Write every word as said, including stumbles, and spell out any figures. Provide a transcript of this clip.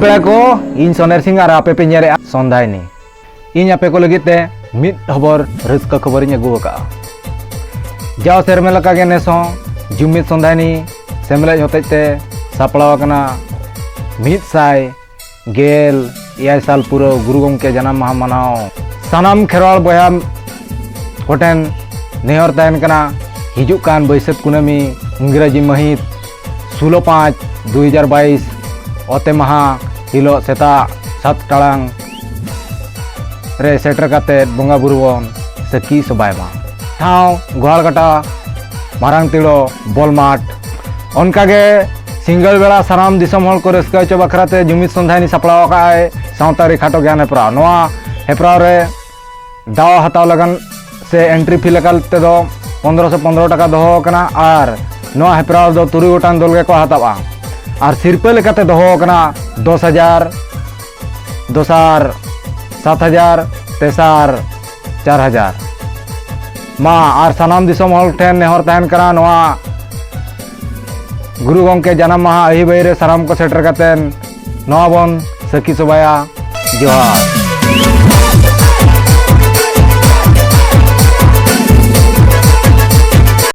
ᱯᱮᱲᱟ ᱠᱚ, ᱤᱧ ᱥᱚᱱᱮᱨ ᱥᱤᱝ ᱟᱨ ᱟᱯᱮ ᱯᱮ ᱧᱮᱞᱮᱫᱼᱟ ᱥᱚᱱᱫᱷᱟᱭᱱᱤ᱾ ᱤᱧ ᱟᱯᱮ ᱠᱚ ᱞᱟᱹᱜᱤᱫ ᱛᱮ ᱢᱤᱫ ᱠᱷᱚᱵᱚᱨ, ᱨᱟᱹᱥᱠᱟᱹ ᱠᱷᱚᱵᱚᱨᱤᱧ ᱟᱹᱜᱩ ᱟᱠᱟᱫᱼᱟ᱾ ᱡᱟᱣ ᱥᱮᱨᱢᱟ ᱞᱮᱠᱟᱜᱮ ᱱᱮᱥ ᱦᱚᱸ ᱡᱩᱢᱤᱫ ᱥᱚᱱᱫᱷᱟᱭᱱᱤ ᱥᱮᱢᱞᱮᱫ ᱦᱚᱛᱮᱡ ᱛᱮ ᱥᱟᱯᱲᱟᱣ ᱟᱠᱟᱱᱟ ᱢᱤᱫ ᱥᱟᱭ ᱜᱮᱞ ᱮᱭᱟᱭ ᱥᱟᱞ ᱯᱩᱨᱟᱹᱣ ᱜᱩᱨᱩ ᱜᱚᱢᱠᱮ ᱡᱟᱱᱟᱢ ᱢᱟᱦᱟ ᱢᱟᱱᱟᱣ᱾ ᱥᱟᱱᱟᱢ ᱠᱷᱮᱨᱣᱟᱲ ᱵᱚᱭᱦᱟ ᱠᱚᱴᱷᱮᱱ ᱱᱮᱦᱚᱨ ᱛᱟᱦᱮᱱ ᱠᱟᱱᱟ, ᱦᱤᱡᱩᱜ ᱠᱟᱱ ᱵᱟᱹᱭᱥᱟᱹᱠᱷ ᱠᱩᱱᱟᱹᱢᱤ ᱤᱝᱨᱮᱡᱤ ᱢᱟᱹᱦᱤᱛ ᱥᱳᱞᱳ ᱯᱟᱸᱪ ᱫᱩ ᱦᱟᱡᱟᱨ ᱵᱟᱭᱤᱥ ᱚᱛᱮ ᱢᱟᱦᱟ ᱦᱤᱞᱳᱜ ᱥᱮᱛᱟᱜ ᱥᱟᱛ ᱴᱟᱲᱟᱝ ᱨᱮ ᱥᱮᱴᱮᱨ ᱠᱟᱛᱮ ᱵᱚᱸᱜᱟ ᱵᱩᱨᱩ ᱵᱚᱱ ᱥᱟᱹᱠᱷᱤ ᱥᱚᱵᱷᱟᱭ ᱢᱟ᱾ ᱴᱷᱟᱶ ᱜᱳᱦᱟᱲᱠᱟᱴᱟ ᱢᱟᱨᱟᱝ ᱛᱤᱲᱚ ᱵᱚᱞ ᱢᱟᱴᱷ᱾ ᱚᱱᱠᱟᱜᱮ ᱥᱤᱸᱜᱟᱹᱲ ᱵᱮᱲᱟ ᱥᱟᱱᱟᱢ ᱫᱤᱥᱚᱢ ᱦᱚᱲ ᱠᱚ ᱨᱟᱹᱥᱠᱟᱹ ᱦᱚᱪᱚ ᱵᱟᱠᱷᱨᱟ ᱛᱮ ᱡᱩᱢᱤᱫ ᱥᱚᱱᱫᱷᱟᱭᱱᱤ ᱥᱟᱯᱲᱟᱣ ᱟᱠᱟᱫ ᱟᱭ ᱥᱟᱶᱛᱟᱨᱤ ᱠᱷᱟᱴᱚ ᱜᱮᱭᱟᱱ ᱦᱮᱯᱨᱟᱣ᱾ ᱱᱚᱣᱟ ᱦᱮᱯᱨᱟᱣ ᱨᱮ ᱫᱟᱣ ᱦᱟᱛᱟᱣ ᱞᱟᱹᱜᱤᱫ ᱥᱮ ᱮᱱᱴᱨᱤ ᱯᱷᱤ ᱞᱮᱠᱟ ᱛᱮᱫᱚ ᱯᱚᱱᱫᱽᱨᱚᱥᱚ ᱯᱚᱱᱫᱽᱨᱚ ᱴᱟᱠᱟ ᱫᱚᱦᱚ ᱟᱠᱟᱱᱟ ᱟᱨ ᱱᱚᱣᱟ ᱦᱮᱯᱨᱟᱣ ᱨᱮᱫᱚ ᱛᱩᱨᱩᱭ ᱜᱚᱴᱟᱝ ᱫᱚᱞ ᱜᱮᱠᱚ ᱦᱟᱛᱟᱣᱟ᱾ ᱟᱨ ᱥᱤᱨᱯᱟᱹ ᱞᱮᱠᱟᱛᱮ ᱫᱚᱦᱚ ᱟᱠᱟᱱᱟ ᱫᱚᱥ ᱦᱟᱡᱟᱨ, ᱫᱚᱥᱟᱨ ᱥᱟᱛ ᱦᱟᱡᱟᱨ, ᱛᱮᱥᱟᱨ ᱪᱟᱨ ᱦᱟᱡᱟᱨ᱾ ᱢᱟ ᱟᱨ ᱥᱟᱱᱟᱢ ᱫᱤᱥᱚᱢ ᱦᱚᱲ ᱴᱷᱮᱱ ᱱᱮᱦᱚᱨ ᱛᱟᱦᱮᱱ ᱠᱟᱱᱟ, ᱱᱚᱣᱟ ᱜᱩᱨᱩ ᱜᱚᱢᱠᱮ ᱡᱟᱱᱟᱢ ᱢᱟᱦᱟ ᱟᱹᱭᱩᱵ ᱟᱹᱭᱩᱨ ᱨᱮ ᱥᱟᱱᱟᱢ ᱠᱚ ᱥᱮᱴᱮᱨ ᱠᱟᱛᱮᱱ ᱱᱚᱣᱟ ᱵᱚᱱ ᱥᱟᱹᱠᱷᱤ ᱥᱚᱵᱷᱟᱭᱟ᱾ ᱡᱚᱦᱟᱨ᱾